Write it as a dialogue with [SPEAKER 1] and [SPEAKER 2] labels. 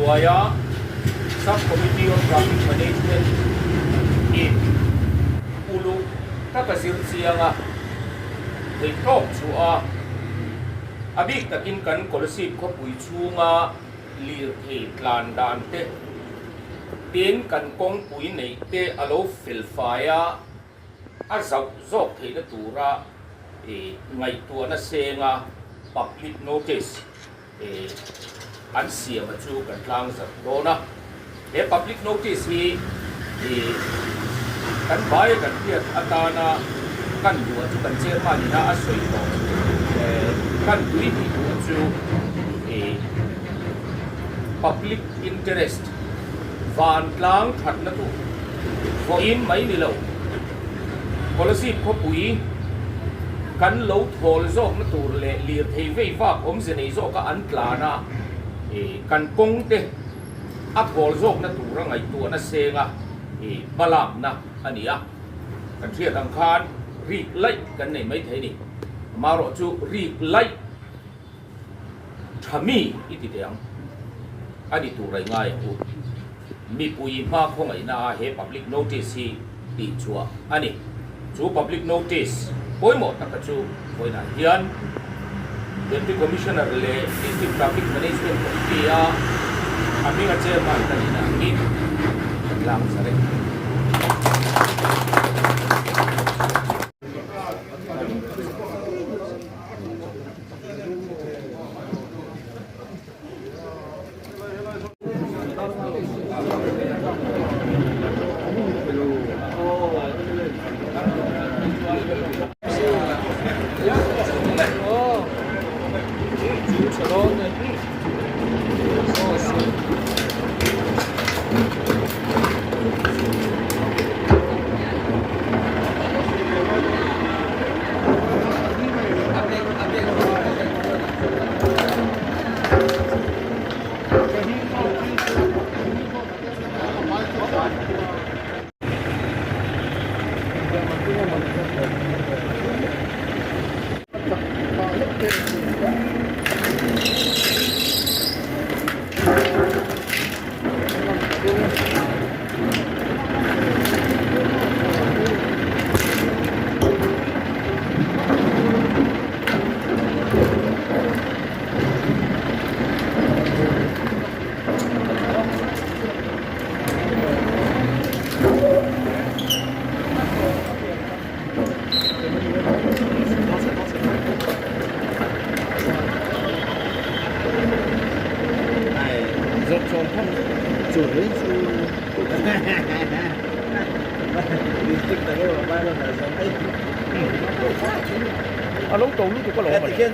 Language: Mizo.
[SPEAKER 1] hnuaia Sub Committee on Traffic Management in uluk taka zir chianga theihtawp chhuah a, a bik takin kan Kolasib khawpui chhunga lirthei tlan dan te, tin kan kawngpui neih te a lo felfai a, a zauh zawk theihna tura ngaihtuahna senga public notice an siama chu kan tlang zarh dawn a. He public notice hi kan vaia kan hriat atana kan duh chu kan chairman ina a sawi tawh kan tui hnih duh chu public interest vantlang thatna tur vawiin mai ni lo Kolasib khawpui kan lo thawl zawkna tur leh lirthei vei vak awmze nei zawka an tlan a, kan kawng te a thawl zawkna tura ngaihtuahna senga hmalakna a ni a. Kan hriat ang khan rik laih kan nei maithei a ni. Amaherawhchu rik laih Tha mi i ti teh ang. A ni tur a i ngai ang u. Mipui hma khawngaihna a he public notice hi tih chhuah a ni. Chu public notice pawimawh taka chu vawiinah hian Deputy Commissioner leh District Traffic Management Committee a a hminga chairman ka nihna angin ka tlang zar e.
[SPEAKER 2] A lo to lutuk alawm a le.